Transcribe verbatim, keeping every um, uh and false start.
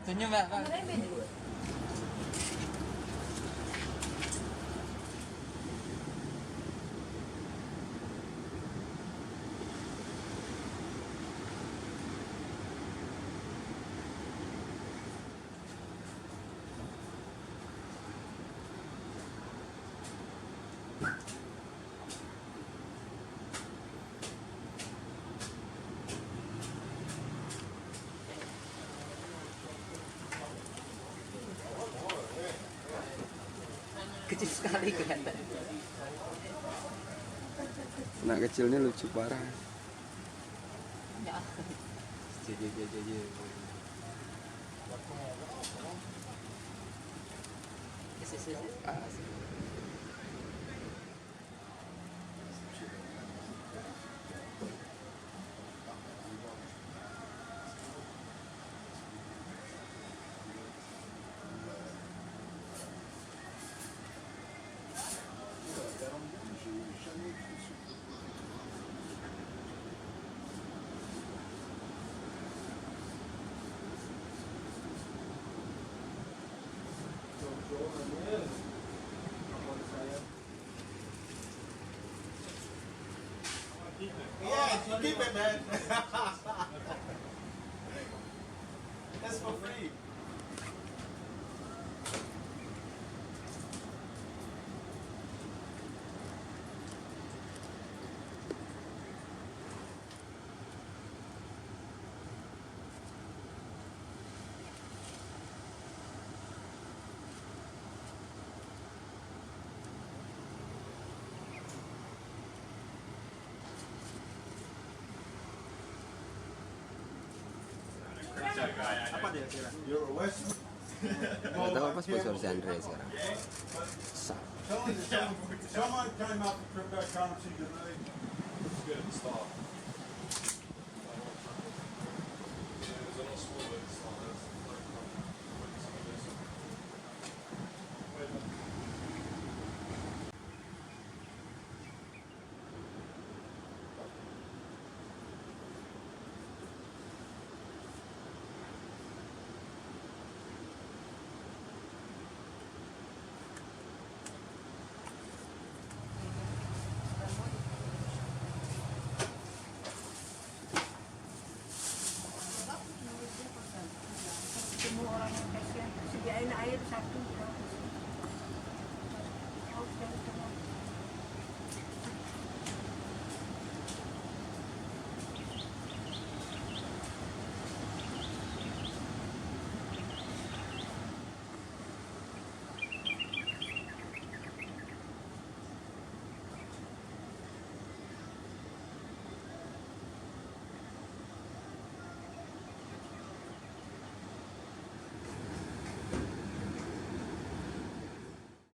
Senyum, Bang. Kecil sekali kelihatan. Anak kecilnya lucu parah. Ya. Cie, cie, cie, cie, cie. Yes, yes, yes, yes. Ah, Yeah, you keep it, man. That's for free. Apa dia kira? You're a Western. Nggak tahu apa sponsor si Andre sekarang. Sa- Someone, someone, someone came up to cryptocurrency today. It's good, it's all. Semua orang yang kasihan, sediain air satu.